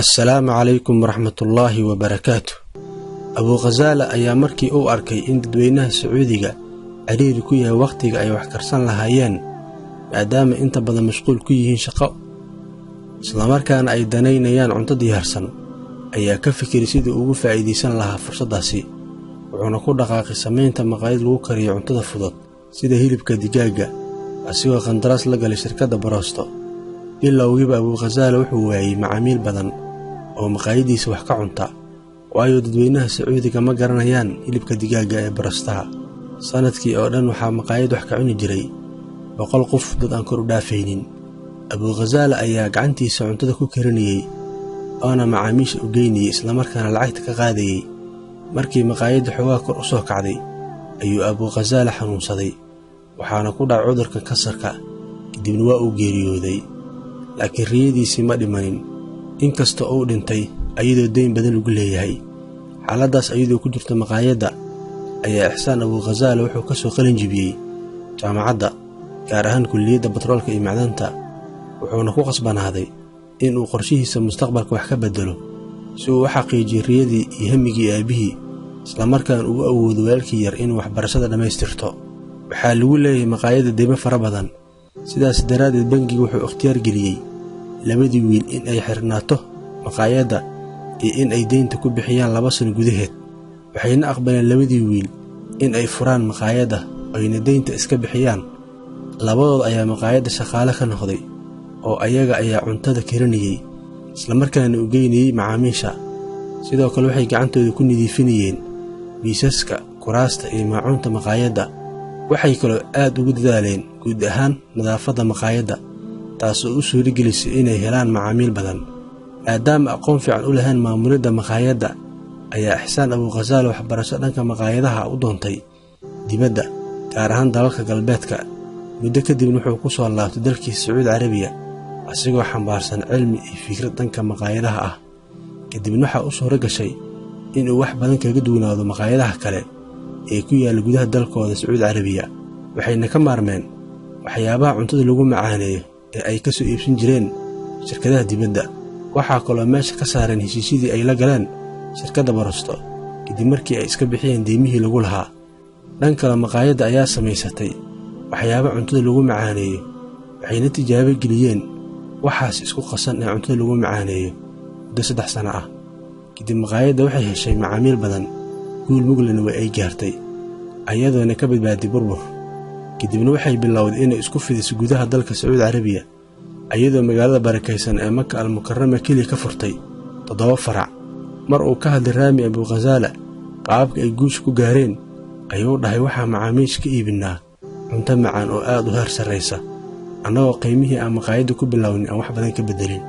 Assalaamu calaykum waraxmatullaahi wabarakaatu. Abuukhasaala ayaa markii uu arkay in dadweynaha Sacuudiga ciriiri ku yahay wakhtiga ay wax karsan lahaayeen, maadaama inta badan mashquul ku yihiin shaqo, islamarkaana ay danaynayaan cunto diyaarsan, ayaa ka fikiray sidii ugu faa'iidaysan lahaa fursaddaasi. Wuxuuna ku dhaqaaqay samaynta maqaayad lagu kariyo cuntada fudud sida hilibka digaagga, asigoo qandaraas la galay shirkadda Borosto. Bilowgiiba Abuukhasaala wuxuu waayey macaamiil badan oo maqaayaddiisa wax ka cunta, waayo dadweynaha Sacuudiga ma garanayaan hilibka digaagga ee borostaha. Sannadkii oo dhan waxaa maqaayad wax ka cuni jiray 100 qof, dad aan kor u dhaafaynin. Abuukhasaala ayaa gacantiisa cuntada ku karinayey oona macaamiisha u geynayey, islamarkaana lacagta ka qaadayey. Markii maqaayadda xoogaa kor u soo kacday ayuu Abuukhasaala xanuunsaday, waxaana ku dhacay cudurka kansarka, kadibna waa uu geeriyooday. Laakiin riyadiisii ma dhimanin, inkasta uu dhintay ayadoo deyn badan lagu leeyahay. Xaaladdaas ayadoo ku jirta maqaayadda ayaa Ixsaan Abuukhasaala wuxuu ka soo qalin jibiyey jaamacadda, gaar ahaan kulliyadda batroolka iyo macdanta. Wuxuuna ku qasbanaaday inuu qorshihiisa mustaqbalka wax ka beddelo si uu u xaqiijiyo riyadii iyo hamigii aabbihii, islamarkaana ugu awoodo walaalkii yar inuu waxbarashada dhammaystirto. Waxaa lagu leeyahay maqaayadda deymo fara badan, sidaas daraaddeed bangiga wuxuu ikhtiyaar geliyey labadii wiil in ay xirnaato maqaayadda iyo in ay deynta ku bixiyaan 2 sano gudaheed. Waxayna aqbaleen labadii wiil in ay furaan maqaayadda oyna deynta iska bixiyaan. Labadooda ayaa maqaayadda shaqaale ka noqday oo ayaga ayaa cuntada karinayey, islamarkaana u geynayey macaamiisha. Sidoo kale waxay gacantooda ku nadiifinayeen miisaska, kuraasta iyo maacuunta maqaayadda. Waxay kaloo aad ugu dadaaleen guud ahaan nadaafadda maqaayadda, taasoo u suuragelisay inay helaan macaamiil badan. Maadaama aqoon fiican u lahayn maamulidda maqaayadda, ayaa Ixsaan Abuukhasaala waxbarasho dhanka maqaayadaha u doontay dibadda, gaar ahaan dalalka galbeedka. Muddo kadibna wuxuu ku soo laabtay dalkiisa Sacuudi Carabiya, asigoo xambaarsan cilmi iyo fikrad dhanka maqaayadaha ah. Kadibna waxaa u suura gashay inuu wax badan kaga duwanaado maqaayadaha kale ee ku yaalla gudaha dalkooda Sacuudi Carabiya. Waxayna ka maarmeen waxyaabaha cuntada lagu macaaneeyo ee ay ka soo iibsan jireen shirkadaha dibadda. Waxaa kaloo meesha ka saareen heshiisyadii ay la galeen shirkadda Borosto kadib markii ay iska bixiyeen deymihii lagu lahaa. Dhan kale maqaayadda ayaa samaysatay waxyaabo cuntada lagu macaaneeyo, waxayna tijaabo geliyeen waxaas isku qasan ee cuntada lagu macaaneeyo muddo 3 sano ah. Kadib maqaayadda waxay heshay macaamiil badan, guul muglana way ay gaartay, ayadoona ka badbaaday burbur. Kadibna waxay bilowday inay isku fidiso gudaha dalka Sacuudi Carabiya, ayadoo magaalada barakaysan ee Maka al-Mukarrama keliya ka furtay 7 farac. Mar uu ka hadlay Raami Abuukhasaala qaababka ay guusha ku gaareen, ayuu dhahay: waxaa macaamiisha ka iibinaa cunto macaan oo aad u heer sarraysa, annagoo qiimihii aan maqaayadda ku bilownay aan wax badan ka beddelin.